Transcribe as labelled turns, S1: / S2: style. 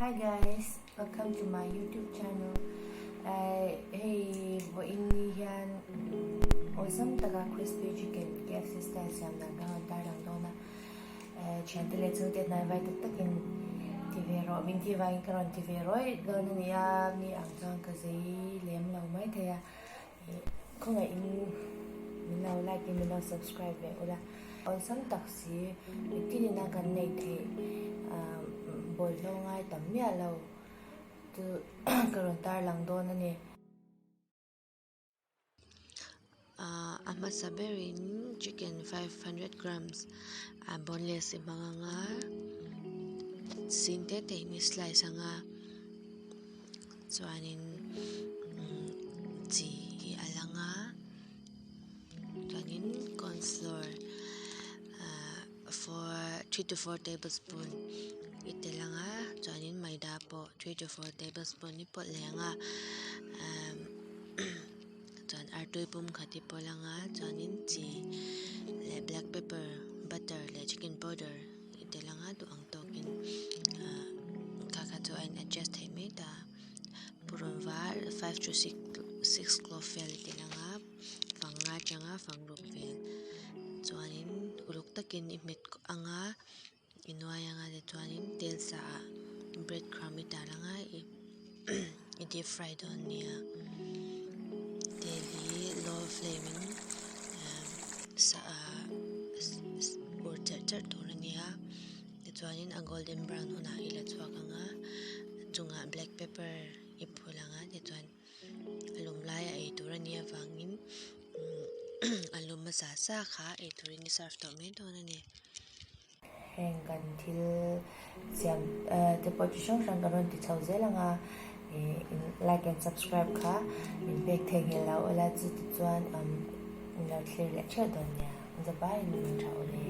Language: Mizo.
S1: Hi guys, welcome to my YouTube channel. Hei vawiin ni hian awlsam taka crispy chicken KFC style siam dan ka rawn tarlang dawn a. Thiante leh chhungte hnai vai tak takin ti ve rawh, min tih vangin ka rawn ti ve rawih dawn a ni a, mi ang chuan ka zei lem lo mai thei a. Khawngaihin min lo like in min lo subscribe ve ula. Awlsam tak si mitin ina kan neih theih bawlhhlawh ngai tam miah lo chu ka rawn tarlang dawn a ni.
S2: A hmasa berin chicken 500 grams boneless i hmang anga sin te te in i slice anga. Chuanin chi hi a lang a chuanin corn flour ahh 3 to 4 tablespoon i tel ang a chuanin maida pawh 3 to 4 tablespoon i pawlh leh ang a ahh chuan artui pum khat i pawlh ang a chuanin chi leh black pepper butter leh chicken powder. I tel anga duh ang tawkin ahh kha kha chu a in adjust theih mai ta purun var five to six clove vel i tel anga fang nga atanga fang ruk vel chuanin uluk takin i hmet anga i nuai anga tichuanin tel sa ah bread crumb i tar anga i deep fry dawn nia tel hi low flame in ahh ur cherh cherh tur a ni a tichuanin a golden brown hunah i la chhuak ang a a chungah black pepper i phul ang a tichuan a lum laia ei tur a nih avangin a lum hmasa sa kha ei turin i serve tawh mai dawn a ni.
S1: Heng kan thil siam te pawh chi hrang hrang kan rawn ti chho zel ang a, ih like and subscribe kha min pek theihnghilh lo ula chu tichuan in lo thlir leh theuh dawn nia. Zabai in min tha ule.